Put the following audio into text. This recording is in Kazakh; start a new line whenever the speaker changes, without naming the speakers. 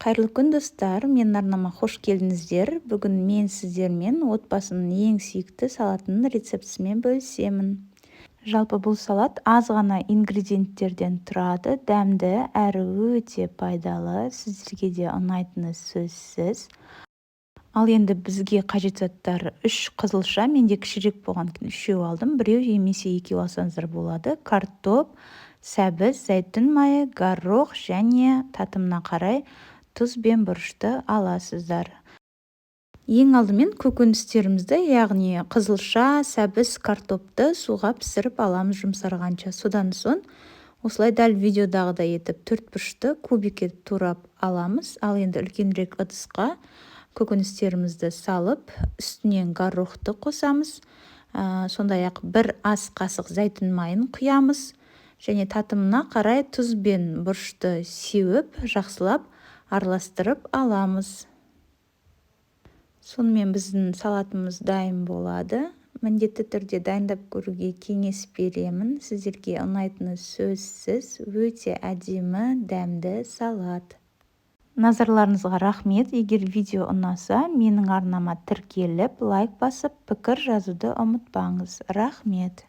Қайырлы күн, достар! Менің арнама қош келдіңіздер! Бүгін мен сіздермен отбасымның ең сүйікті салатының рецептісімен бөлісемін. Жалпы, бұл салат аз ғана ингредиенттерден тұрады, дәмді әрі өте пайдалы. Сіздерге де ұнайтыны сөзсіз. Ал енді бізге қажет заттар: үш қызылша, менде кішірек болған, үшеу алдым, біреу немесе екеу алсаңыздар болады, картоп, сәбіз, зәйтүн майы, горох және татымына қарай тұз бен бұрышты аласыздар. Ең алдымен көкөністерімізді, яғни қызылша, сәбіз, картопты суға пісіріп аламыз жұмсарғанша. Содан соң осылай, дәл видеодағыдай етіп, төрт бұрышты кубик етіп турап аламыз. Ал енді үлкенірек ыдысқа көкөністерімізді салып, үстінен горохты қосамыз, сондай-ақ бір ас қасық зәйтүн майын құямыз және татымына қарай тұз бен бұрышты сеуіп, жақсылап араластырып аламыз. Сонымен біздің салатымыз дайын болады. Міндетті түрде дайындап көруге кеңес беремін, сіздерге ұнайтыны сөзсіз. Өте әдемі, дәмді салат. Назарларыңызға рахмет! Егер видео ұнаса, менің арнама тіркеліп, лайк басып, пікір жазуды ұмытпаңыз. Рахмет!